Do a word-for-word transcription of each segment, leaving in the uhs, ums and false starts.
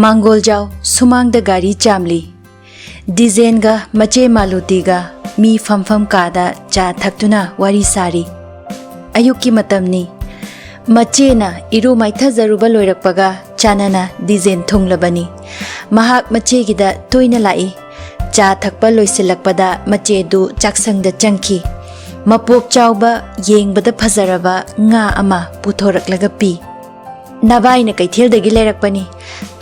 ꯃꯥꯡꯒꯣꯜꯖꯥꯎ ꯁꯨꯃꯥꯡꯗ ꯒꯥꯔꯤ ꯆꯥꯝꯂꯤ꯫ ꯗꯤꯖꯦꯟꯒ ꯃꯆꯦ ꯃꯥꯂꯨꯇꯤꯒ ꯃꯤ ꯐꯝꯐꯝ ꯀꯥꯗ ꯆꯥ ꯊꯛꯇꯨꯅ ꯋꯥꯔꯤ ꯁꯥꯔꯤ꯫ ꯑꯌꯨꯛꯀꯤ ꯃꯇꯝꯅꯤ꯫ ꯃꯆꯦꯅ ꯏꯔꯨ ꯃꯥꯏꯊꯖꯔꯨꯕ ꯂꯣꯏꯔꯛꯄꯒ ꯆꯥꯅꯅ ꯗꯤꯖꯦꯟ ꯊꯨꯡꯂꯕꯅꯤ꯫ ꯃꯍꯥꯛ ꯃꯆꯦꯒꯤꯗ ꯇꯣꯏꯅ ꯂꯥꯛꯏ꯫ ꯆꯥ ꯊꯛꯄ ꯂꯣꯏꯁꯤꯜꯂꯛꯄꯗ ꯃꯆꯦꯗꯨ ꯆꯥꯛꯁꯪꯗ ꯆꯪꯈꯤ꯫ ꯃꯄꯣꯞ ꯆꯥꯎꯕ, ꯌꯦꯡꯕꯗ ꯐꯖꯔꯕ ꯉꯥ ꯑꯃ ꯄꯨꯊꯣꯔꯛꯂꯒ ꯄꯤ꯫ "ꯅꯚꯥꯏꯅ ꯀꯩꯊꯦꯜꯗꯒꯤ ꯂꯩꯔꯛꯄꯅꯤ꯫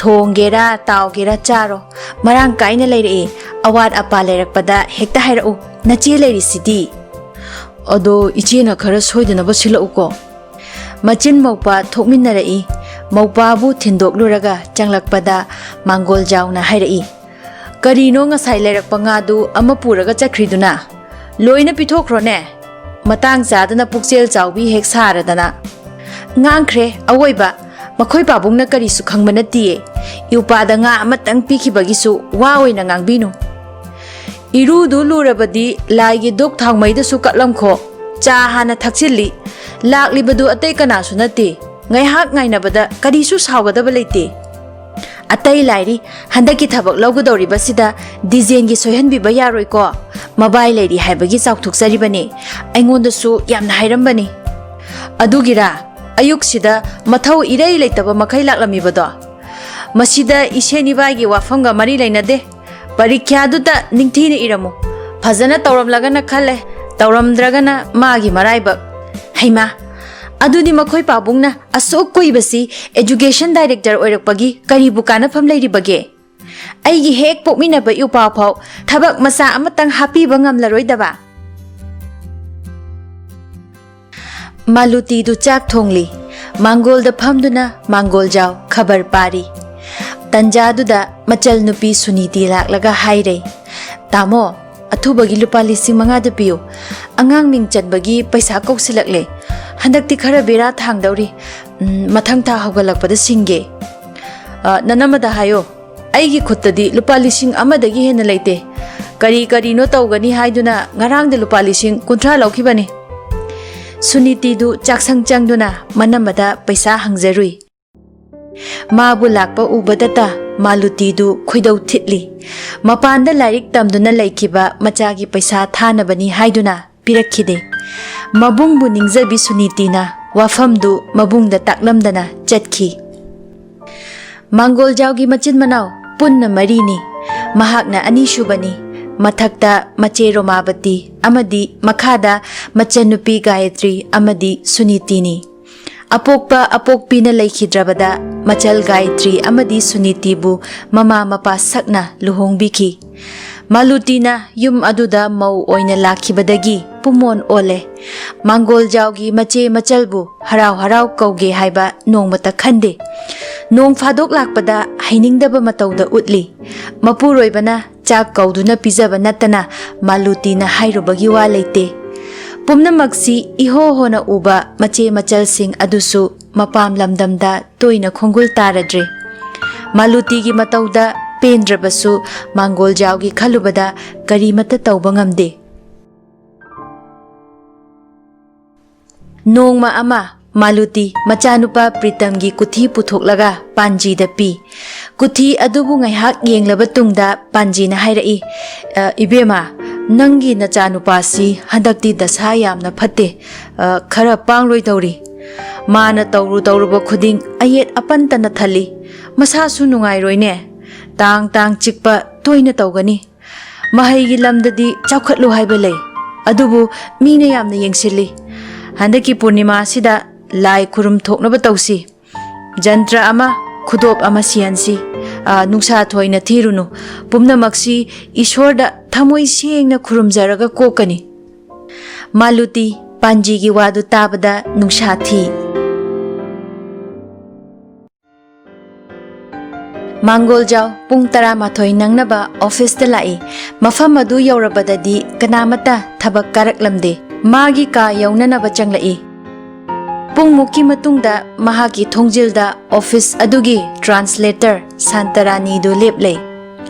ꯊꯣꯡꯒꯦꯔꯥ ꯇꯥꯎꯒꯦꯔꯥ ꯆꯥꯔꯣ꯫ ꯃꯔꯥꯡ ꯀꯥꯏꯅ ꯂꯩꯔꯛꯏ꯫ ꯑꯋꯥꯠ ꯑꯄꯥ ꯂꯩꯔꯛꯄꯗ ꯍꯦꯛꯇ ꯍꯥꯏꯔꯛꯎ꯫ ꯅꯆꯦ ꯂꯩꯔꯤꯁꯤꯗꯤ꯫" "ꯑꯗꯣ ꯏꯆꯦꯅ ꯈꯔ ꯁꯣꯏꯗꯅꯕ ꯁꯤꯜꯂꯛꯎꯀꯣ꯫" ꯃꯆꯤꯟ ꯃꯧꯄꯥ ꯊꯣꯛꯃꯤꯟꯅꯔꯛꯏ꯫ ꯃꯧꯄꯥꯕꯨ ꯊꯤꯟꯗꯣꯛꯂꯨꯔꯒ ꯆꯪꯂꯛꯄꯗ ꯃꯥꯡꯒꯣꯜꯖꯥꯎꯅ ꯍꯥꯏꯔꯛꯏ, "ꯀꯔꯤꯅꯣ ꯉꯁꯥꯏ ꯂꯩꯔꯛꯄ ꯉꯥꯗꯨ ꯑꯃ ꯄꯨꯔꯒ ꯆꯠꯈ꯭ꯔꯤꯗꯨꯅ? ꯂꯣꯏꯅ ꯄꯤꯊꯣꯛꯈ꯭ꯔꯣꯅꯦ꯫ ꯃꯇꯥꯡ ꯆꯥꯗꯅ ꯄꯨꯛꯆꯦꯜ ꯆꯥꯎꯕꯤ ꯍꯦꯛ ꯁꯥꯔꯗꯅ꯫" "ꯉꯥꯡꯈ꯭ꯔꯦ ꯑꯋꯣꯏꯕ꯫ ꯃꯈꯣꯏ ꯄꯥꯕꯨꯡꯅ ꯀꯔꯤꯁꯨ ꯈꯪꯕ ꯅꯠꯇꯤꯌꯦ꯫ ꯏꯎꯄꯥꯗ ꯉꯥ ꯑꯃꯇꯪ ꯄꯤꯈꯤꯕꯒꯤꯁꯨ ꯋꯥ ꯑꯣꯏꯅ ꯉꯥꯡꯕꯤꯅꯨ꯫ ꯏꯔꯨꯗꯨ ꯂꯨꯔꯕꯗꯤ ꯂꯥꯏꯒꯤ ꯙꯨꯛ ꯊꯥꯎꯃꯩꯗꯁꯨ ꯀꯠꯂꯝꯈꯣ꯫ ꯆꯥ ꯍꯥꯟꯅ ꯊꯛꯆꯤꯜꯂꯤ꯫ ꯂꯥꯛꯂꯤꯕꯗꯨ ꯑꯇꯩ ꯀꯅꯥꯁꯨ ꯅꯠꯇꯦ꯫ ꯉꯥꯏꯍꯥꯛ ꯉꯥꯏꯅꯕꯗ ꯀꯔꯤꯁꯨ ꯁꯥꯎꯒꯗꯕ ꯂꯩꯇꯦ꯫ ꯑꯇꯩ ꯂꯥꯏꯔꯤ, ꯍꯟꯗꯛꯀꯤ ꯊꯕꯛ ꯂꯧꯒꯗꯧꯔꯤꯕꯁꯤꯗ ꯗꯤꯖꯦꯟꯒꯤ ꯁꯣꯏꯍꯟꯕꯤꯕ ꯌꯥꯔꯣꯏꯀꯣ꯫ ꯃꯕꯥꯏ ꯂꯩꯔꯤ ꯍꯥꯏꯕꯒꯤ ꯆꯥꯎꯊꯣꯛꯆꯔꯤꯕꯅꯤ꯫ ꯑꯩꯉꯣꯟꯗꯁꯨ ꯌꯥꯝꯅ ꯍꯥꯏꯔꯝꯕꯅꯤ꯫" "ꯑꯗꯨꯒꯤꯔꯥ ꯑꯌꯨꯛꯁꯤꯗ ꯃꯊꯧ ꯏꯔꯩ ꯂꯩꯇꯕ ꯃꯈꯩ ꯂꯥꯛꯂꯝꯃꯤꯕꯗꯣ? ꯃꯁꯤꯗ ꯏꯁꯦꯟ ꯏꯕꯥꯏꯒꯤ ꯋꯥꯐꯝꯒ ꯃꯔꯤ ꯂꯩꯅꯗꯦ꯫ ꯄꯔꯤꯈ꯭ꯌꯥꯗꯨꯗ ꯅꯤꯡꯊꯤꯅ ꯏꯔꯝꯃꯨ꯫ ꯐꯖꯅ ꯇꯧꯔꯝꯂꯒꯅ ꯈꯜꯂꯦ, ꯇꯧꯔꯝꯗ꯭ꯔꯒꯅ ꯃꯥꯒꯤ ꯃꯔꯥꯏꯕꯛ꯫" "ꯍꯩꯃꯥ, ꯑꯗꯨꯗꯤ ꯃꯈꯣꯏ ꯄꯥꯕꯨꯡꯅ ꯑꯁꯨꯛ ꯀꯨꯏꯕꯁꯤ ꯑꯦꯖꯨꯀꯦꯁꯟ ꯗꯥꯏꯔꯦꯛꯇꯔ ꯑꯣꯏꯔꯛꯄꯒꯤ ꯀꯔꯤꯕꯨ ꯀꯥꯟꯅꯐꯝ ꯂꯩꯔꯤꯕꯒꯦ? ꯑꯩꯒꯤ ꯍꯦꯛ ꯄꯣꯛꯃꯤꯟꯅꯕ ꯏꯎꯄꯥ ꯐꯥꯎ ꯊꯕꯛ ꯃꯆꯥ ꯑꯃꯇꯪ ꯍꯥꯞꯄꯤꯕ ꯉꯝꯂꯔꯣꯏꯗꯕ?" ꯃꯥꯂꯨꯇꯤꯗꯨ ꯆꯥꯛ ꯊꯣꯡꯂꯤ꯫ ꯃꯥꯡꯒꯣꯜꯗ ꯐꯝꯗꯨꯅ ꯃꯥꯡꯒꯣꯜꯖꯥꯎ ꯈꯕꯔ ꯄꯥꯔꯤ꯫ ꯇꯟꯖꯥꯗꯨꯗ ꯃꯆꯜ ꯅꯨꯄꯤ ꯁꯨꯅꯤꯇꯤ ꯂꯥꯛꯂꯒ ꯍꯥꯏꯔꯦ, "ꯇꯥꯃꯣ, ꯑꯊꯨꯕꯒꯤ ꯂꯨꯄꯥ ꯂꯤꯁꯤꯡ ꯃꯉꯥꯗꯨ ꯄꯤꯌꯨ꯫ ꯑꯉꯥꯡ ꯃꯤꯡ ꯆꯟꯕꯒꯤ ꯄꯩꯁꯥ ꯀꯧꯁꯤꯜꯂꯛꯂꯦ꯫ ꯍꯟꯗꯛꯇꯤ ꯈꯔ ꯕꯦꯔꯥ ꯊꯥꯡꯗꯧꯔꯤ꯫ ꯎꯝ, ꯃꯊꯪ ꯊꯥ ꯍꯧꯒꯠꯂꯛꯄꯗ ꯁꯤꯡꯒꯦ꯫" "ꯑ, ꯅꯅꯝꯃꯗ ꯍꯥꯏꯌꯣ, ꯑꯩꯒꯤ ꯈꯨꯠꯇꯗꯤ ꯂꯨꯄꯥ ꯂꯤꯁꯤꯡ ꯑꯃꯗꯒꯤ ꯍꯦꯟꯅ ꯂꯩꯇꯦ꯫ ꯀꯔꯤ ꯀꯔꯤꯅꯣ ꯇꯧꯒꯅꯤ ꯍꯥꯏꯗꯨꯅ ꯉꯔꯥꯡꯗ ꯂꯨꯄꯥ ꯂꯤꯁꯤꯡ ꯀꯨꯟꯊ꯭ꯔꯥ ꯂꯧꯈꯤꯕꯅꯤ꯫" ꯁꯨꯅꯤꯇꯤꯗꯨ ꯆꯥꯛꯁꯪ ꯆꯪꯗꯨꯅ ꯃꯅꯝꯃꯗ ꯄꯩꯁꯥ ꯍꯪꯖꯔꯨꯏ꯫ ꯃꯥꯕꯨ ꯂꯥꯛꯄ ꯎꯕꯗꯇ ꯃꯥꯂꯨꯇꯤꯗꯨ ꯈꯣꯏꯗꯧ ꯊꯤꯠꯂꯤ꯫ ꯃꯄꯥꯟꯗ ꯂꯥꯏꯔꯤꯛ ꯇꯝꯗꯨꯅ ꯂꯩꯈꯤꯕ ꯃꯆꯥꯒꯤ ꯄꯩꯁꯥ ꯊꯥꯅꯕꯅꯤ ꯍꯥꯏꯗꯨꯅ ꯄꯤꯔꯛꯈꯤꯗꯦ꯫ ꯃꯕꯨꯡꯕꯨ ꯅꯤꯡꯖꯕꯤ ꯁꯨꯅꯤꯇꯤꯅ ꯋꯥꯐꯝꯗꯨ ꯃꯕꯨꯡꯗ ꯇꯥꯛꯂꯝꯗꯅ ꯆꯠꯈꯤ꯫ ꯃꯥꯡꯒꯣꯜꯖꯥꯎꯒꯤ ꯃꯆꯤꯟ ꯃꯅꯥꯎ ꯄꯨꯟꯅ ꯃꯔꯤꯅꯤ꯫ ꯃꯍꯥꯛꯅ ꯑꯅꯤꯁꯨꯕꯅꯤ꯫ ꯃꯊꯛꯇ ꯃꯆꯦ ꯔꯣꯃꯥꯕꯇꯤ ꯑꯃꯗꯤ ꯃꯈꯥꯗ ꯃꯆꯟꯅꯨꯄꯤ ꯒꯥꯌꯇ꯭ꯔꯤ ꯑꯃꯗꯤ ꯁꯨꯅꯤꯇꯤꯅꯤ꯫ ꯑꯄꯣꯛꯄ ꯑꯄꯣꯛꯄꯤꯅ ꯂꯩꯈꯤꯗ꯭ꯔꯕꯗ ꯃꯆꯜ ꯒꯥꯌꯇ꯭ꯔꯤ ꯑꯃꯗꯤ ꯁꯨꯅꯤꯇꯤꯕꯨ ꯃꯃꯥ ꯃꯄꯥ ꯁꯛꯅ ꯂꯨꯍꯣꯡꯕꯤꯈꯤ꯫ ꯃꯥꯂꯨꯇꯤꯅ ꯌꯨꯝ ꯑꯗꯨꯗ ꯃꯧ ꯑꯣꯏꯅ ꯂꯥꯛꯈꯤꯕꯗꯒꯤ ꯄꯨꯝꯑꯣꯟ ꯑꯣꯜꯂꯦ꯫ ꯃꯥꯡꯒꯣꯜꯖꯥꯎꯒꯤ ꯃꯆꯦ ꯃꯆꯜꯕꯨ ꯍꯔꯥꯎ ꯍꯔꯥꯎ ꯀꯧꯒꯦ ꯍꯥꯏꯕ ꯅꯣꯡꯃꯇ ꯈꯟꯗꯦ꯫ ꯅꯣꯡ ꯐꯥꯗꯣꯛ ꯂꯥꯛꯄꯗ ꯍꯩꯅꯤꯡꯗꯕ ꯃꯇꯧꯗ ꯎꯠꯂꯤ꯫ ꯃꯄꯨꯔꯣꯏꯕꯅ ꯆꯥꯛ ꯀꯧꯗꯨꯅ ꯄꯤꯖꯕ ꯅꯠꯇꯅ ꯃꯥꯂꯨꯇꯤꯅ ꯍꯥꯏꯔꯨꯕꯒꯤ ꯋꯥ ꯂꯩꯇꯦ꯫ ꯄꯨꯝꯅꯃꯛꯁꯤ ꯏꯍꯣ ꯍꯣꯅ ꯎꯕ ꯃꯆꯦ ꯃꯆꯜꯁꯤꯡ ꯑꯗꯨꯁꯨ ꯃꯄꯥꯝ ꯂꯝꯗꯝꯗ ꯇꯣꯏꯅ ꯈꯣꯡꯒꯨꯜ ꯇꯥꯔꯗ꯭ꯔꯦ꯫ ꯃꯥꯂꯨꯇꯤꯒꯤ ꯃꯇꯧꯗ ꯄꯦꯟꯗ꯭ꯔꯕꯁꯨ ꯃꯥꯡꯒꯣꯜꯖꯥꯎꯒꯤ ꯈꯜꯂꯨꯕꯗ ꯀꯔꯤꯃꯠꯇ ꯇꯧꯕ ꯉꯝꯗꯦ꯫ ꯅꯣꯡꯃ ꯑꯃ ꯃꯥꯂꯨꯇꯤ ꯃꯆꯥꯅꯨꯄꯥ ꯄ꯭ꯔꯤꯇꯝꯒꯤ ꯀꯨꯊꯤ ꯄꯨꯊꯣꯛꯂꯒ ꯄꯥꯟꯖꯤꯗ ꯄꯤ꯫ ꯀꯨꯊꯤ ꯑꯗꯨꯕꯨ ꯉꯥꯏꯍꯥꯛ ꯌꯦꯡꯂꯕ ꯇꯨꯡꯗ ꯄꯥꯟꯖꯤꯅ ꯍꯥꯏꯔꯛꯏ, "ꯑ, ꯏꯕꯦꯝꯃ, ꯅꯪꯒꯤ ꯅꯆꯥꯅꯨꯄꯥꯁꯤ ꯍꯟꯗꯛꯇꯤ ꯗꯁꯥ ꯌꯥꯝꯅ ꯐꯠꯇꯦ꯫ ꯑ, ꯈꯔ ꯄꯥꯡꯂꯣꯏ ꯇꯧꯔꯤ꯫ ꯃꯥꯅ ꯇꯧꯔꯨ ꯇꯧꯔꯨꯕ ꯈꯨꯗꯤꯡ ꯑꯌꯦꯠ ꯑꯄꯟꯇꯅ ꯊꯜꯂꯤ꯫ ꯃꯁꯥꯁꯨ ꯅꯨꯡꯉꯥꯏꯔꯣꯏꯅꯦ꯫ ꯇꯥꯡ ꯇꯥꯡ ꯆꯤꯛꯄ ꯇꯣꯏꯅ ꯇꯧꯒꯅꯤ꯫ ꯃꯍꯩꯒꯤ ꯂꯝꯗꯗꯤ ꯆꯥꯎꯈꯠꯂꯨ ꯍꯥꯏꯕ ꯂꯩ, ꯑꯗꯨꯕꯨ ꯃꯤꯅ ꯌꯥꯝꯅ ꯌꯦꯡꯁꯤꯜꯂꯤ꯫ ꯍꯟꯗꯛꯀꯤ ꯄꯨꯔꯅꯤꯃꯥꯁꯤꯗ ꯂꯥꯏ ꯈꯨꯔꯨꯝ ꯊꯣꯛꯅꯕ ꯇꯧꯁꯤ꯫ ꯖꯟꯇ꯭ꯔ ꯑꯃ, ꯈꯨꯗꯣꯞ ꯑꯃ ꯁꯤꯍꯟꯁꯤ꯫ ꯑ, ꯅꯨꯡꯁꯥ ꯊꯣꯏꯅ ꯊꯤꯔꯨꯅꯨ꯫ ꯄꯨꯝꯅꯃꯛꯁꯤ ꯏꯁꯣꯔꯗ ꯊꯃꯣꯏ ꯁꯦꯡꯅ ꯈꯨꯔꯨꯝꯖꯔꯒ ꯀꯣꯛꯀꯅꯤ꯫" ꯃꯥꯂꯨꯇꯤ ꯄꯥꯟꯖꯤꯒꯤ ꯋꯥꯗꯨ ꯇꯥꯕꯗ ꯅꯨꯡꯁꯥ ꯊꯤ꯫ ꯃꯥꯡꯒꯣꯜꯖꯥꯎ ꯄꯨꯡ ꯇꯔꯥꯃꯥꯊꯣꯏ ꯅꯪꯅꯕ ꯑꯣꯐꯤꯁꯇ ꯂꯥꯛꯏ꯫ ꯃꯐꯝ ꯑꯗꯨ ꯌꯧꯔꯕꯗꯗꯤ ꯀꯅꯥꯃꯠꯇ ꯊꯕꯛ ꯀꯥꯔꯛꯂꯝꯗꯦ꯫ ꯃꯥꯒꯤ ꯀꯥ ꯌꯧꯅꯅꯕ ꯆꯪꯂꯛꯏ꯫ ꯄꯨꯡꯃꯨꯛꯀꯤ ꯃꯇꯨꯡꯗ ꯃꯍꯥꯛꯀꯤ ꯊꯣꯡꯖꯤꯜꯗ ꯑꯣꯐꯤꯁ ꯑꯗꯨꯒꯤ ꯇ꯭ꯔꯥꯟꯁꯂꯦꯇꯔ ꯁꯥꯟꯇꯔꯥꯅꯤꯗꯨ ꯂꯦꯞꯂꯦ꯫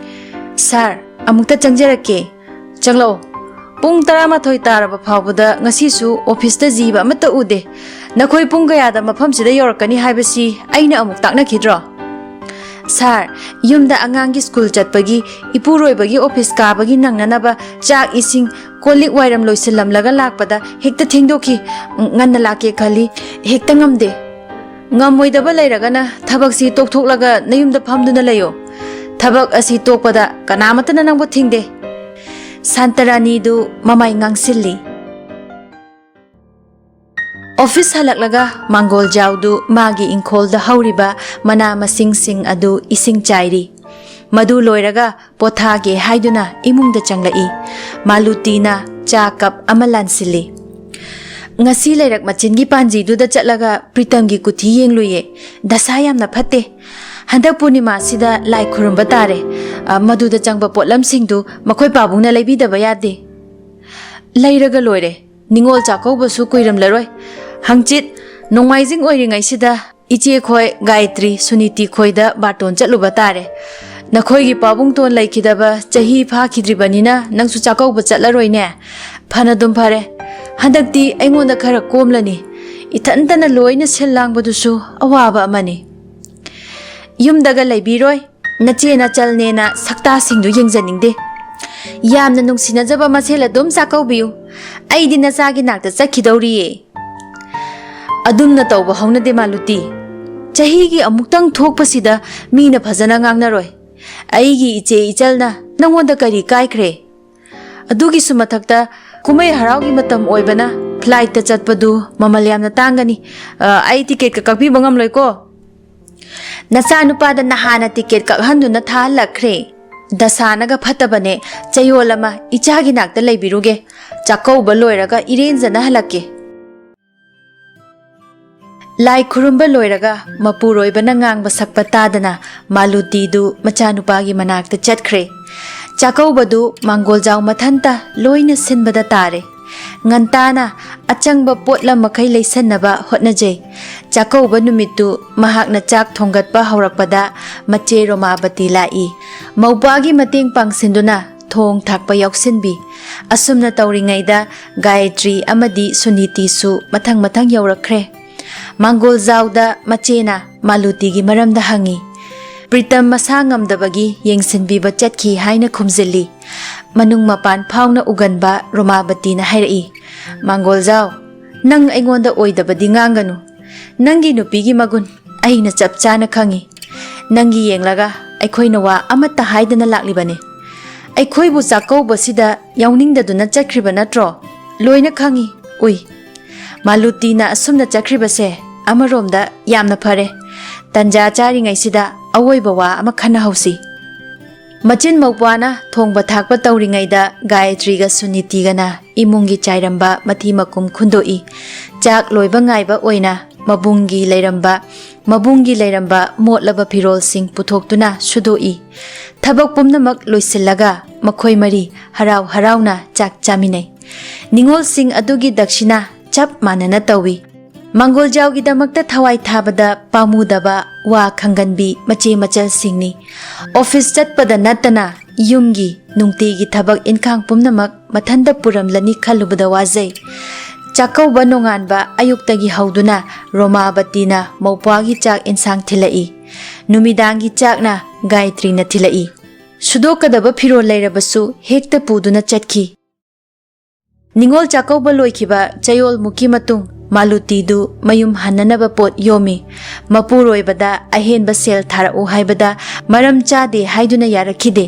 "ꯁꯥꯔ, ꯑꯃꯨꯛꯇ ꯆꯪꯖꯔꯛꯀꯦ꯫" "ꯆꯪꯂꯛꯑꯣ꯫" ꯄꯨꯡ ꯇꯔꯥꯃꯥꯊꯣꯏ ꯇꯥꯔꯕ ꯐꯥꯎꯕꯗ ꯉꯁꯤꯁꯨ ꯑꯣꯐꯤꯁꯇ ꯖꯤꯕ ꯑꯃꯠꯇ ꯎꯗꯦ꯫ ꯅꯈꯣꯏ ꯄꯨꯡ ꯀꯌꯥꯗ ꯃꯐꯝꯁꯤꯗ ꯌꯧꯔꯛꯀꯅꯤ ꯍꯥꯏꯕꯁꯤ ꯑꯩꯅ ꯑꯃꯨꯛ ꯇꯥꯛꯅꯈꯤꯗ꯭ꯔꯣ? ꯁꯥꯔ, ꯌꯨꯝꯗ ꯑꯉꯥꯡꯒꯤ ꯁ꯭ꯀꯨꯜ ꯆꯠꯄꯒꯤ, ꯏꯄꯨꯔꯣꯏꯕꯒꯤ ꯑꯣꯐꯤꯁ ꯀꯥꯕꯒꯤ ꯅꯪꯅꯅꯕ ꯆꯥꯛ ꯏꯁꯤꯡ, ꯀꯣꯜ ꯂꯤꯛ ꯋꯥꯏꯔꯝ ꯂꯣꯏꯁꯤꯜꯂꯝꯂꯒ ꯂꯥꯛꯄꯗ ꯍꯦꯛꯇ ꯊꯦꯡꯗꯣꯛꯈꯤ꯫ ꯎꯝ, ꯉꯟꯅ ꯂꯥꯛꯀꯦ ꯈꯜꯂꯤ, ꯍꯦꯛꯇ ꯉꯝꯗꯦ꯫ ꯉꯝꯃꯣꯏꯗꯕ ꯂꯩꯔꯒꯅ ꯊꯕꯛꯁꯤ ꯇꯣꯛꯊꯣꯛꯂꯒ ꯅꯌꯨꯝꯗ ꯐꯝꯗꯨꯅ ꯂꯩꯌꯣ꯫ ꯊꯕꯛ ꯑꯁꯤ ꯇꯣꯛꯄꯗ ꯀꯅꯥꯃꯠꯇꯅ ꯅꯪꯕꯨ ꯊꯤꯡꯗꯦ꯫ ꯁꯥꯟꯇꯔꯥꯅꯤꯗꯨ ꯃꯃꯥꯏ ꯉꯥꯡꯁꯤꯜꯂꯤ꯫ ꯑꯣꯐꯤꯁ ꯍꯜꯂꯛꯂꯒ ꯃꯥꯡꯒꯣꯜꯖꯥꯎꯗꯨ ꯃꯥꯒꯤ ꯏꯪꯈꯣꯜꯗ ꯍꯧꯔꯤꯕ ꯃꯅꯥ ꯃꯁꯤꯡꯁꯤꯡ ꯑꯗꯨ ꯏꯁꯤꯡ ꯆꯥꯏꯔꯤ꯫ ꯃꯗꯨ ꯂꯣꯏꯔꯒ ꯄꯣꯊꯥꯒꯦ ꯍꯥꯏꯗꯨꯅ ꯏꯃꯨꯡꯗ ꯆꯪꯂꯛꯏ꯫ ꯃꯥꯂꯨꯇꯤꯅ ꯆꯥ ꯀꯞ ꯑꯃ ꯂꯥꯟꯁꯤꯜꯂꯤ꯫ ꯉꯁꯤ ꯂꯩꯔꯛ ꯃꯆꯤꯟꯒꯤ ꯄꯥꯟꯖꯤꯗꯨꯗ ꯆꯠꯂꯒ ꯄ꯭ꯔꯤꯇꯝꯒꯤ ꯀꯨꯊꯤ ꯌꯦꯡꯂꯨꯏꯌꯦ꯫ ꯗꯁꯥ ꯌꯥꯝꯅ ꯐꯠꯇꯦ꯫ ꯍꯟꯗꯛ ꯄꯨꯔꯅꯤꯃꯥꯁꯤꯗ ꯂꯥꯏ ꯈꯨꯔꯨꯝꯕ ꯇꯥꯔꯦ꯫ ꯑ, ꯃꯗꯨꯗ ꯆꯪꯕ ꯄꯣꯠꯂꯝꯁꯤꯡꯗꯨ ꯃꯈꯣꯏ ꯄꯥꯕꯨꯡꯅ ꯂꯩꯕꯤꯗꯕ ꯌꯥꯗꯦ꯫ ꯂꯩꯔꯒ ꯂꯣꯏꯔꯦ꯫ ꯅꯤꯉꯣꯜ ꯆꯥꯛꯀꯧꯕꯁꯨ ꯀꯨꯏꯔꯝꯂꯔꯣꯏ꯫ ꯍꯪꯆꯤꯠ ꯅꯣꯡꯃꯥꯏꯖꯤꯡ ꯑꯣꯏꯔꯤꯉꯩꯁꯤꯗ ꯏꯆꯦ ꯈꯣꯏ ꯒꯥꯌꯇ꯭ꯔꯤ, ꯁꯨꯅꯤꯇꯤ ꯈꯣꯏꯗ ꯕꯥꯔꯇꯣꯟ ꯆꯠꯂꯨꯕ ꯇꯥꯔꯦ꯫ ꯅꯈꯣꯏꯒꯤ ꯄꯥꯕꯨꯡꯇꯣꯟ ꯂꯩꯈꯤꯗꯕ ꯆꯍꯤ ꯐꯥꯈꯤꯗ꯭ꯔꯤꯕꯅꯤꯅ ꯅꯪꯁꯨ ꯆꯥꯛꯀꯧꯕ ꯆꯠꯂꯔꯣꯏꯅꯦ꯫ ꯐꯅꯗꯨꯝ ꯐꯔꯦ꯫ ꯍꯟꯗꯛꯇꯤ ꯑꯩꯉꯣꯟꯗ ꯈꯔ ꯀꯣꯝꯂꯅꯤ꯫ ꯏꯊꯟꯇꯅ ꯂꯣꯏꯅ ꯁꯤꯜ ꯂꯥꯡꯕꯗꯨꯁꯨ ꯑꯋꯥꯕ ꯑꯃꯅꯤ꯫ ꯌꯨꯝꯗꯒ ꯂꯩꯕꯤꯔꯣꯏ꯫ ꯅꯆꯦ ꯅꯆꯜꯅꯦꯅ ꯁꯛꯇꯥꯁꯤꯡꯗꯨ ꯌꯦꯡꯖꯅꯤꯡꯗꯦ꯫ ꯌꯥꯝꯅ ꯅꯨꯡꯁꯤꯅꯖꯕ ꯃꯁꯦꯜ ꯑꯗꯨꯝ ꯆꯥꯛꯀꯧꯕꯤꯌꯨ꯫ ꯑꯩꯗꯤ ꯅꯆꯥꯒꯤ ꯅꯥꯛꯇ ꯆꯠꯈꯤꯗꯧꯔꯤꯌꯦ꯫ ꯑꯗꯨꯝꯅ ꯇꯧꯕ ꯍꯧꯅꯗꯦ, ꯃꯥꯂꯨꯇꯤ꯫ ꯆꯍꯤꯒꯤ ꯑꯃꯨꯛꯇꯪ ꯊꯣꯛꯄꯁꯤꯗ ꯃꯤꯅ ꯐꯖꯅ ꯉꯥꯡꯅꯔꯣꯏ꯫ ꯑꯩꯒꯤ ꯏꯆꯦ ꯏꯆꯜꯅ ꯅꯪꯉꯣꯟꯗ ꯀꯔꯤ ꯀꯥꯏꯈ꯭ꯔꯦ? ꯑꯗꯨꯒꯤꯁꯨ ꯃꯊꯛꯇ ꯀꯨꯝꯍꯩ ꯍꯔꯥꯎꯒꯤ ꯃꯇꯝ ꯑꯣꯏꯕꯅ ꯐ꯭ꯂꯥꯏꯠꯇ ꯆꯠꯄꯗꯨ ꯃꯃꯜ ꯌꯥꯝꯅ ꯇꯥꯡꯒꯅꯤ꯫ ꯑ, ꯑꯩ ꯇꯤꯀꯦꯠꯀ ꯀꯛꯄꯤꯕ ꯉꯝꯂꯣꯏꯀꯣ꯫ ꯅꯆꯥꯅꯨꯄꯥꯗ ꯅꯍꯥꯟꯅ ꯇꯤꯀꯦꯠ ꯀꯛꯍꯟꯗꯨꯅ ꯊꯥꯍꯜꯂꯛꯈ꯭ꯔꯦ꯫ ꯗꯁꯥꯅꯒ ꯐꯠꯇꯕꯅꯦ꯫ ꯆꯌꯣꯜ ꯑꯃ ꯏꯆꯥꯒꯤ ꯅꯥꯛꯇ ꯂꯩꯕꯤꯔꯨꯒꯦ꯫ ꯆꯥꯛꯀꯧꯕ ꯂꯣꯏꯔꯒ ꯏꯔꯦꯟꯖꯅ ꯍꯜꯂꯛꯀꯦ꯫ ꯂꯥꯏ ꯈꯨꯔꯨꯝꯕ ꯂꯣꯏꯔꯒ ꯃꯄꯨꯔꯣꯏꯕꯅ ꯉꯥꯡꯕ ꯁꯛꯄ ꯇꯥꯗꯅ ꯃꯥꯂꯨꯇꯤꯗꯨ ꯃꯆꯥꯅꯨꯄꯥꯒꯤ ꯃꯅꯥꯛꯇ ꯆꯠꯈ꯭ꯔꯦ꯫ ꯆꯥꯛꯀꯧꯕꯗꯨ ꯃꯥꯡꯒꯣꯜꯖꯥꯎ ꯃꯊꯟꯇ ꯂꯣꯏꯅ ꯁꯤꯟꯕꯗ ꯇꯥꯔꯦ꯫ ꯉꯟꯇꯥꯅ ꯑꯆꯪꯕ ꯄꯣꯠꯂꯝ ꯃꯈꯩ ꯂꯩꯁꯟꯅꯕ ꯍꯣꯠꯅꯖꯩ꯫ ꯆꯥꯛꯀꯧꯕ ꯅꯨꯃꯤꯠꯇꯨ ꯃꯍꯥꯛꯅ ꯆꯥꯛ ꯊꯣꯡꯒꯠꯄ ꯍꯧꯔꯛꯄꯗ ꯃꯆꯦ ꯔꯣꯃꯥꯕꯇꯤ ꯂꯥꯛꯏ꯫ ꯃꯧꯄ꯭ꯋꯥꯒꯤ ꯃꯇꯦꯡ ꯄꯥꯡꯁꯤꯟꯗꯨꯅ ꯊꯣꯡ ꯊꯥꯛꯄ ꯌꯥꯎꯁꯤꯟꯕꯤ꯫ ꯑꯁꯨꯝꯅ ꯇꯧꯔꯤꯉꯩꯗ ꯒꯥꯌꯇ꯭ꯔꯤ ꯑꯃꯗꯤ ꯁꯨꯅꯤꯇꯤꯁꯨ ꯃꯊꯪ ꯃꯊꯪ ꯌꯧꯔꯛꯈ꯭ꯔꯦ꯫ ꯃꯥꯡꯒꯣꯜꯖꯥꯎꯗ ꯃꯆꯦꯅ ꯃꯥꯂꯨꯇꯤꯒꯤ ꯃꯔꯝꯗ ꯍꯪꯉꯤ꯫ ꯄ꯭ꯔꯤꯇꯝ ꯃꯁꯥ ꯉꯝꯗꯕꯒꯤ ꯌꯦꯡꯁꯤꯟꯕꯤꯕ ꯆꯠꯈꯤ ꯍꯥꯏꯅ ꯈꯨꯝꯖꯤꯜꯂꯤ꯫ ꯃꯅꯨꯡ ꯃꯄꯥꯟ ꯐꯥꯎꯅ ꯎꯒꯟꯕ ꯔꯣꯃꯥꯕꯇꯤꯅ ꯍꯥꯏꯔꯛꯏ, "ꯃꯥꯡꯒꯣꯜꯖꯥꯎ, ꯅꯪ ꯑꯩꯉꯣꯟꯗ ꯑꯣꯏꯗꯕꯗꯤ ꯉꯥꯡꯒꯅꯨ꯫ ꯅꯪꯒꯤ ꯅꯨꯄꯤꯒꯤ ꯃꯒꯨꯟ ꯑꯩꯅ ꯆꯞ ꯆꯥꯅ ꯈꯪꯉꯤ꯫ ꯅꯪꯒꯤ ꯌꯦꯡꯂꯒ ꯑꯩꯈꯣꯏꯅ ꯋꯥ ꯑꯃꯠꯇ ꯍꯥꯏꯗꯅ ꯂꯥꯛꯂꯤꯕꯅꯤ꯫ ꯑꯩꯈꯣꯏꯕꯨ ꯆꯥꯛꯀꯧꯕꯁꯤꯗ ꯌꯥꯎꯅꯤꯡꯗꯗꯨꯅ ꯆꯠꯈ꯭ꯔꯤꯕ ꯅꯠꯇ꯭ꯔꯣ? ꯂꯣꯏꯅ ꯈꯪꯉꯤ, ꯎꯏ꯫ ꯃꯥꯂꯨꯇꯤꯅ ꯑꯁꯨꯝꯅ ꯆꯠꯈ꯭ꯔꯤꯕꯁꯦ ꯑꯃꯔꯣꯝꯗ ꯌꯥꯝꯅ ꯐꯔꯦ꯫ ꯇꯟꯖꯥ ꯆꯥꯔꯤꯉꯩꯁꯤꯗ ꯑꯋꯣꯏꯕ ꯋꯥ ꯑꯃ ꯈꯟꯅꯍꯧꯁꯤ꯫" ꯃꯆꯤꯟ ꯃꯧꯄ꯭ꯋꯥꯅ ꯊꯣꯡꯕ ꯊꯥꯛꯄ ꯇꯧꯔꯤꯉꯩꯗ ꯒꯥꯌꯇ꯭ꯔꯤꯒ ꯁꯨꯅꯤꯇꯤꯒꯅ ꯏꯃꯨꯡꯒꯤ ꯆꯥꯏꯔꯝꯕ ꯃꯊꯤ ꯃꯀꯨꯝ ꯈꯨꯟꯗꯣꯛꯏ꯫ ꯆꯥꯛ ꯂꯣꯏꯕ ꯉꯥꯏꯕ ꯑꯣꯏꯅ ꯃꯕꯨꯡꯒꯤ ꯂꯩꯔꯝꯕ, ꯃꯕꯨꯡꯒꯤ ꯂꯩꯔꯝꯕ ꯃꯣꯠꯂꯕ ꯐꯤꯔꯣꯜꯁꯤꯡ ꯄꯨꯊꯣꯛꯇꯨꯅ ꯁꯨꯗꯣꯛꯏ꯫ ꯊꯕꯛ ꯄꯨꯝꯅꯃꯛ ꯂꯣꯏꯁꯤꯜꯂꯒ ꯃꯈꯣꯏ ꯃꯔꯤ ꯍꯔꯥꯎ ꯍꯔꯥꯎꯅ ꯆꯥꯛ ꯆꯥꯃꯤꯟꯅꯩ꯫ ꯅꯤꯉꯣꯜꯁꯤꯡ ꯑꯗꯨꯒꯤ ꯗꯛꯁꯤꯅꯥ ꯆꯞ ꯃꯥꯟꯅꯅ ꯇꯧꯏ꯫ ꯃꯥꯡꯒꯣꯜꯖꯥꯎꯒꯤꯗꯃꯛꯇ ꯊꯋꯥꯏ ꯊꯥꯕꯗ ꯄꯥꯝꯃꯨꯗꯕ ꯋꯥ ꯈꯪꯒꯟꯕꯤ ꯃꯆꯦ ꯃꯆꯜꯁꯤꯡꯅꯤ꯫ ꯑꯣꯐꯤꯁ ꯆꯠꯄꯗ ꯅꯠꯇꯅ ꯌꯨꯝꯒꯤ ꯅꯨꯡꯇꯤꯒꯤ ꯊꯕꯛ ꯏꯟꯈꯥꯡ ꯄꯨꯝꯅꯃꯛ ꯃꯊꯟꯇ ꯄꯨꯔꯝꯂꯅꯤ ꯈꯜꯂꯨꯕꯗ ꯋꯥꯖꯩ꯫ ꯆꯥꯛꯀꯧꯕ ꯅꯣꯡꯉꯥꯟꯕ ꯑꯌꯨꯛꯇꯒꯤ ꯍꯧꯗꯨꯅ ꯔꯣꯃꯥꯕꯇꯤꯅ ꯃꯧꯄ꯭ꯋꯥꯒꯤ ꯆꯥꯛ ꯏꯟꯁꯥꯡ ꯊꯤꯜꯂꯛꯏ꯫ ꯅꯨꯃꯤꯗꯥꯡꯒꯤ ꯆꯥꯛꯅ ꯒꯥꯌꯇ꯭ꯔꯤꯅ ꯊꯤꯜꯂꯛꯏ꯫ ꯁꯨꯗꯣꯛꯀꯗꯕ ꯐꯤꯔꯣꯜ ꯂꯩꯔꯕꯁꯨ ꯍꯦꯛꯇ ꯄꯨꯗꯨꯅ ꯆꯠꯈꯤ꯫ ꯅꯤꯉꯣꯜ ꯆꯥꯛꯀꯧꯕ ꯂꯣꯏꯈꯤꯕ ꯆꯌꯣꯜꯃꯨꯛꯀꯤ ꯃꯇꯨꯡ ꯃꯥꯂꯨꯇꯤꯗꯨ ꯃꯌꯨꯝ ꯍꯟꯅꯅꯕ ꯄꯣꯠ ꯌꯣꯝꯃꯤ꯫ ꯃꯄꯨꯔꯣꯏꯕꯗ ꯑꯍꯦꯟꯕ ꯁꯦꯜ ꯊꯥꯔꯛꯎ ꯍꯥꯏꯕꯗ ꯃꯔꯝ ꯆꯥꯗꯦ ꯍꯥꯏꯗꯨꯅ ꯌꯥꯔꯛꯈꯤꯗꯦ꯫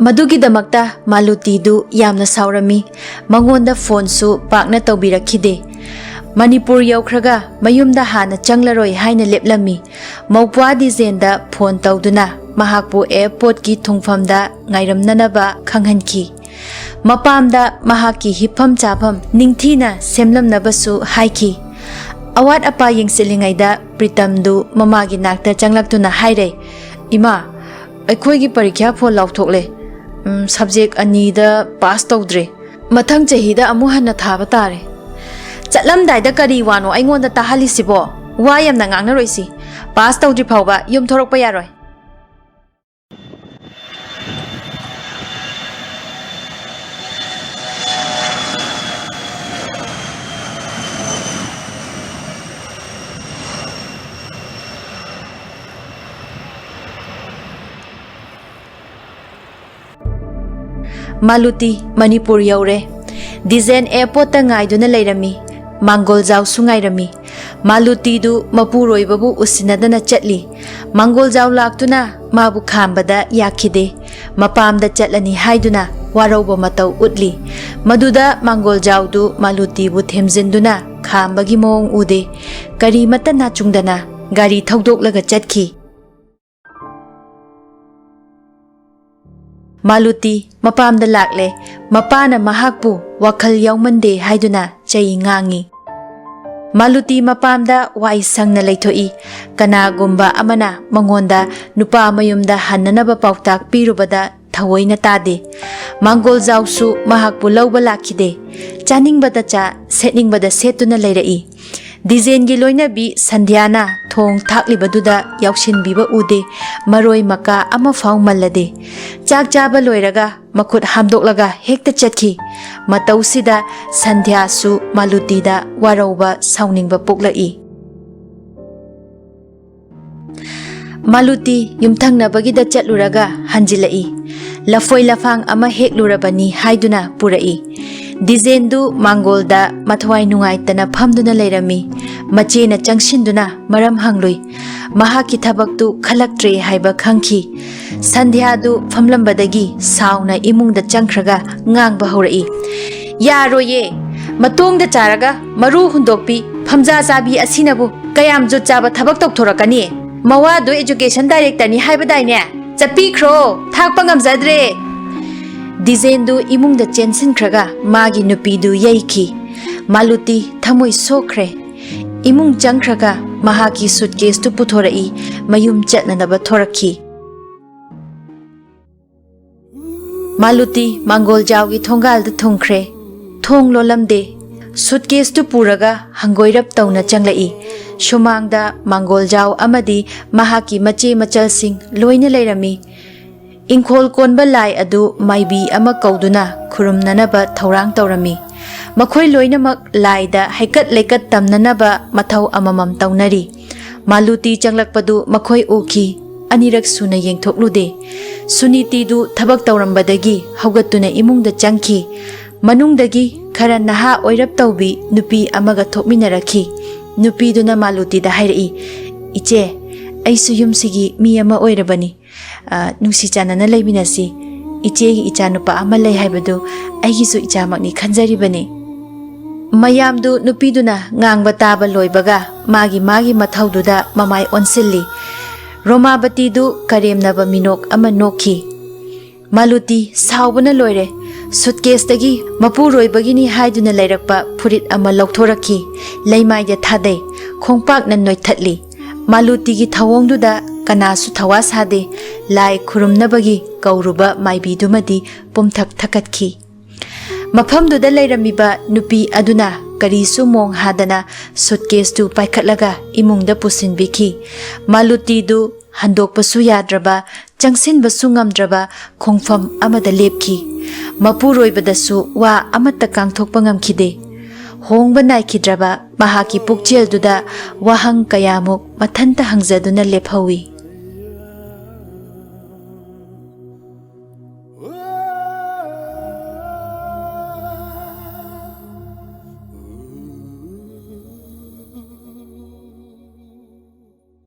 ꯃꯗꯨꯒꯤꯗꯃꯛꯇ ꯃꯥꯂꯨꯇꯤꯗꯨ ꯌꯥꯝꯅ ꯁꯥꯎꯔꯝꯃꯤ꯫ ꯃꯉꯣꯟꯗ ꯐꯣꯟꯁꯨ ꯄꯥꯛꯅ ꯇꯧꯕꯤꯔꯛꯈꯤꯗꯦ꯫ ꯃꯅꯤꯄꯨꯔ ꯌꯧꯈ꯭ꯔꯒ ꯃꯌꯨꯝꯗ ꯍꯥꯟꯅ ꯆꯪꯂꯔꯣꯏ ꯍꯥꯏꯅ ꯂꯦꯞꯂꯝꯃꯤ꯫ ꯃꯧꯄ꯭ꯋꯥ ꯗꯤꯖꯦꯟꯗ ꯐꯣꯟ ꯇꯧꯗꯨꯅ ꯃꯍꯥꯛꯄꯨ ꯑꯦꯌꯔꯄꯣꯔꯠꯀꯤ ꯊꯨꯡꯐꯝꯗ ꯉꯥꯏꯔꯝꯅꯅꯕ ꯈꯪꯍꯟꯈꯤ꯫ ꯃꯄꯥꯝꯗ ꯃꯍꯥꯛꯀꯤ ꯍꯤꯞꯐꯝ ꯆꯥꯐꯝ ꯅꯤꯡꯊꯤꯅ ꯁꯦꯝꯂꯝꯅꯕꯁꯨ ꯍꯥꯏꯈꯤ꯫ ꯑꯋꯥꯠ ꯑꯄꯥ ꯌꯦꯡꯁꯤꯜꯂꯤꯉꯩꯗ ꯄ꯭ꯔꯤꯇꯝꯗꯨ ꯃꯃꯥꯒꯤ ꯅꯥꯛꯇ ꯆꯪꯂꯛꯇꯨꯅ ꯍꯥꯏꯔꯦ, "ꯏꯃꯥ, ꯑꯩꯈꯣꯏꯒꯤ ꯄꯔꯤꯈ꯭ꯌꯥ ꯐꯣꯜ ꯂꯥꯎꯊꯣꯛꯂꯦ꯫ ꯎꯝ, ꯁꯕꯖꯦꯛ ꯑꯅꯤꯗ ꯄꯥꯁ ꯇꯧꯗ꯭ꯔꯦ꯫ ꯃꯊꯪ ꯆꯍꯤꯗ ꯑꯃꯨꯛ ꯍꯟꯅ ꯊꯥꯕ ꯇꯥꯔꯦ꯫" "ꯆꯠꯂꯝꯗꯥꯏꯗ ꯀꯔꯤ ꯋꯥꯅꯣ ꯑꯩꯉꯣꯟꯗ ꯇꯥꯍꯜꯂꯤꯁꯤꯕꯣ? ꯋꯥ ꯌꯥꯝꯅ ꯉꯥꯡꯅꯔꯣꯏꯁꯤ꯫ ꯄꯥꯁ ꯇꯧꯗ꯭ꯔꯤ ꯐꯥꯎꯕ ꯌꯨꯝ ꯊꯣꯔꯛꯄ ꯌꯥꯔꯣꯏ꯫" ꯃꯥꯂꯨꯇꯤ ꯃꯅꯤꯄꯨꯔ ꯌꯧꯔꯦ꯫ ꯗꯤꯖꯦꯟ ꯑꯦꯌꯔꯄꯣꯔꯠꯇ ꯉꯥꯏꯗꯨꯅ ꯂꯩꯔꯝꯃꯤ꯫ ꯃꯥꯡꯒꯣꯜꯖꯥꯎꯁꯨ ꯉꯥꯏꯔꯝꯃꯤ꯫ ꯃꯥꯂꯨꯇꯤꯗꯨ ꯃꯄꯨꯔꯣꯏꯕꯕꯨ ꯎꯁꯤꯟꯅꯗꯅ ꯆꯠꯂꯤ꯫ ꯃꯥꯡꯒꯣꯜꯖꯥꯎ ꯂꯥꯛꯇꯨꯅ ꯃꯥꯕꯨ ꯈꯥꯝꯕꯗ ꯌꯥꯈꯤꯗꯦ꯫ ꯃꯄꯥꯝꯗ ꯆꯠꯂꯅꯤ ꯍꯥꯏꯗꯨꯅ ꯋꯥꯔꯧꯕ ꯃꯇꯧ ꯎꯠꯂꯤ꯫ ꯃꯗꯨꯗ ꯃꯥꯡꯒꯣꯜꯖꯥꯎꯗꯨ ꯃꯥꯂꯨꯇꯤꯕꯨ ꯊꯦꯝꯖꯤꯟꯗꯨꯅ ꯈꯥꯝꯕꯒꯤ ꯃꯑꯣꯡ ꯎꯗꯦ꯫ ꯀꯔꯤꯃꯠꯇ ꯅꯥꯆꯨꯡꯗꯅ ꯒꯥꯔꯤ ꯊꯧꯗꯣꯛꯂꯒ ꯆꯠꯈꯤ꯫ ꯃꯥꯂꯨꯇꯤ ꯃꯄꯥꯝꯗ ꯂꯥꯛꯂꯦ꯫ ꯃꯄꯥꯅ ꯃꯍꯥꯛꯄꯨ ꯋꯥꯈꯜ ꯌꯥꯎꯃꯟꯗꯦ ꯍꯥꯏꯗꯨꯅ ꯆꯩ ꯉꯥꯡꯉꯤ꯫ ꯃꯥꯂꯨꯇꯤ ꯃꯄꯥꯝꯗ ꯋꯥꯏ ꯁꯪꯅ ꯂꯩꯊꯣꯛꯏ꯫ ꯀꯅꯥꯒꯨꯝꯕ ꯑꯃꯅ ꯃꯉꯣꯟꯗ ꯅꯨꯄꯥ ꯃꯌꯨꯝꯗ ꯍꯟꯅꯅꯕ ꯄꯥꯎꯇꯥꯛ ꯄꯤꯔꯨꯕꯗ ꯊꯑꯣꯏꯅ ꯇꯥꯗꯦ꯫ ꯃꯥꯡꯒꯣꯜꯖꯥꯎꯁꯨ ꯃꯍꯥꯛꯄꯨ ꯂꯧꯕ ꯂꯥꯛꯈꯤꯗꯦ꯫ ꯆꯥꯅꯤꯡꯕꯗ ꯆꯥ, ꯁꯦꯠꯅꯤꯡꯕꯗ ꯁꯦꯠꯇꯨꯅ ꯂꯩꯔꯛꯏ꯫ ꯗꯤꯖꯦꯟꯒꯤ ꯂꯣꯏꯅꯕꯤ ꯁꯟꯙ꯭ꯌꯥꯅ ꯊꯣꯡ ꯊꯥꯛꯂꯤꯕꯗꯨꯗ ꯌꯥꯎꯁꯤꯟꯕꯤꯕ ꯎꯗꯦ꯫ ꯃꯔꯣꯏ ꯃꯀꯥ ꯑꯃꯐꯥꯎ ꯃꯜꯂꯗꯦ꯫ ꯆꯥꯛ ꯆꯥꯕ ꯂꯣꯏꯔꯒ ꯃꯈꯨꯠ ꯍꯥꯝꯗꯣꯛꯂꯒ ꯍꯦꯛꯇ ꯆꯠꯈꯤ꯫ ꯃꯇꯧꯁꯤꯗ ꯁꯟꯙ꯭ꯌꯥꯁꯨ ꯃꯥꯂꯨꯇꯤꯗ ꯋꯥꯔꯧꯕ ꯁꯥꯎꯅꯤꯡꯕ ꯄꯣꯛꯂꯛꯏ꯫ ꯃꯥꯂꯨꯇꯤ ꯌꯨꯝꯊꯪꯅꯕꯒꯤꯗ ꯆꯠꯂꯨꯔꯒ ꯍꯟꯖꯤꯜꯂꯛꯏ꯫ ꯂꯐꯣꯏ ꯂꯐꯥꯡ ꯑꯃ ꯍꯦꯛꯂꯨꯔꯕꯅꯤ ꯍꯥꯏꯗꯨꯅ ꯄꯨꯔꯛꯏ꯫ ꯗꯤꯖꯦꯟꯗꯨ ꯃꯥꯡꯒꯣꯜꯗ ꯃꯊꯋꯥꯏ ꯅꯨꯡꯉꯥꯏꯇꯅ ꯐꯝꯗꯨꯅ ꯂꯩꯔꯝꯃꯤ꯫ ꯃꯆꯦꯅ ꯆꯪꯁꯤꯟꯗꯨꯅ ꯃꯔꯝ ꯍꯪꯂꯨꯏ꯫ ꯃꯍꯥꯛꯀꯤ ꯊꯕꯛꯇꯨ ꯈꯜꯂꯛꯇ꯭ꯔꯦ ꯍꯥꯏꯕ ꯈꯪꯈꯤ꯫ ꯁꯟꯙ꯭ꯌꯥꯗꯨ ꯐꯝꯂꯝꯕꯗꯒꯤ ꯁꯥꯎꯅ ꯏꯃꯨꯡꯗ ꯆꯪꯈ꯭ꯔꯒ ꯉꯥꯡꯕ ꯍꯧꯔꯛꯏ꯫ "ꯌꯥꯔꯣꯏꯌꯦ, ꯃꯇꯣꯡꯗ ꯆꯥꯔꯒ ꯃꯔꯨ ꯍꯨꯟꯗꯣꯛꯄꯤ ꯐꯝꯖꯥ ꯆꯥꯕꯤ ꯑꯁꯤꯅꯕꯨ ꯀꯌꯥꯝ ꯖꯨꯠ ꯆꯥꯕ ꯊꯕꯛ ꯇꯧꯊꯣꯔꯛꯀꯅꯤ? ꯃꯋꯥꯗꯨ ꯑꯦꯖꯨꯀꯦꯁꯟ ꯗꯥꯏꯔꯦꯛꯇꯔꯅꯤ ꯍꯥꯏꯕꯗꯥꯏꯅꯦ? ꯆꯠꯄꯤꯈ꯭ꯔꯣ, ꯊꯥꯛꯄ ꯉꯝꯖꯗ꯭ꯔꯦ!" ꯗꯤꯖꯦꯟꯗꯨ ꯏꯃꯨꯡꯗ ꯆꯦꯟꯁꯤꯟꯈ꯭ꯔꯒ ꯃꯥꯒꯤ ꯅꯨꯄꯤꯗꯨ ꯌꯩꯈꯤ꯫ ꯃꯥꯂꯨꯇꯤ ꯊꯃꯣꯏ ꯁꯣꯛꯈ꯭ꯔꯦ꯫ ꯏꯃꯨꯡ ꯆꯪꯈ꯭ꯔꯒ ꯃꯍꯥꯛꯀꯤ ꯁꯨꯠꯀꯦꯁꯇꯨ ꯄꯨꯊꯣꯔꯛꯏ, ꯃꯌꯨꯝ ꯆꯠꯅꯅꯕ ꯊꯣꯔꯛꯈꯤ꯫ ꯃꯥꯂꯨꯇꯤ ꯃꯥꯡꯒꯣꯜꯖꯥꯎꯒꯤ ꯊꯣꯡꯒꯥꯜꯗ ꯊꯨꯡꯈ꯭ꯔꯦ꯫ ꯊꯣꯡ ꯂꯣꯜꯂꯝꯗꯦ꯫ ꯁꯨꯠꯀꯦꯁꯇꯨ ꯄꯨꯔꯒ ꯍꯪꯒꯣꯏꯔꯞ ꯇꯧꯅ ꯆꯪꯂꯛꯏ꯫ ꯁꯨꯃꯥꯡꯗ ꯃꯥꯡꯒꯣꯜꯖꯥꯎ ꯑꯃꯗꯤ ꯃꯍꯥꯛꯀꯤ ꯃꯆꯦ ꯃꯆꯜꯁꯤꯡ ꯂꯣꯏꯅ ꯂꯩꯔꯝꯃꯤ꯫ ꯏꯪꯈꯣꯜ ꯀꯣꯟꯕ ꯂꯥꯏ ꯑꯗꯨ ꯃꯥꯏꯕꯤ ꯑꯃ ꯀꯧꯗꯨꯅ ꯈꯨꯔꯨꯝꯅꯅꯕ ꯊꯧꯔꯥꯡ ꯇꯧꯔꯝꯃꯤ꯫ ꯃꯈꯣꯏ ꯂꯣꯏꯅꯃꯛ ꯂꯥꯏꯗ ꯍꯩꯀꯠ ꯂꯩꯀꯠ ꯇꯝꯅꯅꯕ ꯃꯊꯧ ꯑꯃꯃꯝ ꯇꯧꯅꯔꯤ꯫ ꯃꯥꯂꯨꯇꯤ ꯆꯪꯂꯛꯄꯗꯨ ꯃꯈꯣꯏ ꯎꯈꯤ꯫ ꯑꯅꯤꯔꯛ ꯁꯨꯅ ꯌꯦꯡꯊꯣꯛꯂꯨꯗꯦ꯫ ꯁꯨꯅꯤꯇꯤꯗꯨ ꯊꯕꯛ ꯇꯧꯔꯝꯕꯗꯒꯤ ꯍꯧꯒꯠꯇꯨꯅ ꯏꯃꯨꯡꯗ ꯆꯪꯈꯤ꯫ ꯃꯅꯨꯡꯗꯒꯤ ꯈꯔ ꯅꯍꯥ ꯑꯣꯏꯔꯞ ꯇꯧꯕꯤ ꯅꯨꯄꯤ ꯑꯃꯒ ꯊꯣꯛꯃꯤꯟꯅꯔꯛꯈꯤ꯫ ꯅꯨꯄꯤꯗꯨꯅ ꯃꯥꯂꯨꯇꯤꯗ ꯍꯥꯏꯔꯛꯏ, "ꯏꯆꯦ, ꯑꯩꯁꯨ ꯌꯨꯝꯁꯤꯒꯤ ꯃꯤ ꯑꯃ ꯑꯣꯏꯔꯕꯅꯤ꯫ ꯑ, ꯅꯨꯡꯁꯤ ꯆꯥꯟꯅꯅ ꯂꯩꯃꯤꯟꯅꯁꯤ꯫ ꯏꯆꯦꯒꯤ ꯏꯆꯥꯅꯨꯄꯥ ꯑꯃ ꯂꯩ ꯍꯥꯏꯕꯗꯨ ꯑꯩꯒꯤꯁꯨ ꯏꯆꯥꯃꯛꯅꯤ ꯈꯟꯖꯔꯤꯕꯅꯤ"꯫ ꯃꯌꯥꯝꯗꯨ ꯅꯨꯄꯤꯗꯨꯅ ꯉꯥꯡꯕ ꯇꯥꯕ ꯂꯣꯏꯕꯒ ꯃꯥꯒꯤ ꯃꯥꯒꯤ ꯃꯊꯧꯗꯨꯗ ꯃꯃꯥꯏ ꯑꯣꯟꯁꯤꯜꯂꯤ꯫ ꯔꯣꯃꯥꯕꯇꯤꯗꯨ ꯀꯔꯦꯝꯅꯕ ꯃꯤꯅꯣꯛ ꯑꯃ ꯅꯣꯛꯈꯤ꯫ ꯃꯥꯂꯨꯇꯤ ꯁꯥꯎꯕꯅ ꯂꯣꯏꯔꯦ꯫ ꯁꯨꯠꯀꯦꯁꯇꯒꯤ ꯃꯄꯨꯔꯣꯏꯕꯒꯤꯅꯤ ꯍꯥꯏꯗꯨꯅ ꯂꯩꯔꯛꯄ ꯐꯨꯔꯤꯠ ꯑꯃ ꯂꯧꯊꯣꯔꯛꯈꯤ꯫ ꯂꯩꯃꯥꯏꯗ ꯊꯥꯗꯩ꯫ ꯈꯣꯡꯄꯥꯛꯅ ꯅꯣꯏꯊꯠꯂꯤ꯫ ꯃꯥꯂꯨꯇꯤꯒꯤ ꯊꯧꯑꯣꯡꯗꯨꯗ ꯀꯅꯥꯁꯨ ꯊꯋꯥ ꯁꯥꯗꯦ꯫ ꯂꯥꯏ ꯈꯨꯔꯨꯝꯅꯕꯒꯤ ꯀꯧꯔꯨꯕ ꯃꯥꯏꯕꯤꯗꯨꯃꯗꯤ ꯄꯨꯝꯊꯛ ꯊꯀꯠꯈꯤ꯫ ꯃꯐꯝꯗꯨꯗ ꯂꯩꯔꯝꯃꯤꯕ ꯅꯨꯄꯤ ꯑꯗꯨꯅ ꯀꯔꯤꯁꯨ ꯃꯣꯡ ꯍꯥꯗꯅ ꯁꯨꯠꯀꯦꯁꯇꯨ ꯄꯥꯏꯈꯠꯂꯒ ꯏꯃꯨꯡꯗ ꯄꯨꯁꯤꯟꯕꯤꯈꯤ꯫ ꯃꯥꯂꯨꯇꯤꯗꯨ ꯍꯟꯗꯣꯛꯄꯁꯨ ꯌꯥꯗ꯭ꯔꯕ, ꯆꯪꯁꯤꯟꯕꯁꯨ ꯉꯝꯗ꯭ꯔꯕ ꯈꯣꯡꯐꯝ ꯑꯃꯗ ꯂꯦꯞꯈꯤ꯫ ꯃꯄꯨꯔꯣꯏꯕꯗꯁꯨ ꯋꯥ ꯑꯃꯠꯇ ꯀꯥꯡꯊꯣꯛꯄ ꯉꯝꯈꯤꯗꯦ꯫ ꯍꯣꯡꯕ ꯅꯥꯏꯈꯤꯗ꯭ꯔꯕ ꯃꯍꯥꯛꯀꯤ ꯄꯨꯛꯆꯦꯜꯗꯨꯗ ꯋꯥꯍꯪ ꯀꯌꯥꯃꯨꯛ ꯃꯊꯟꯇ ꯍꯪꯖꯗꯨꯅ ꯂꯦꯞꯍꯧꯏ꯫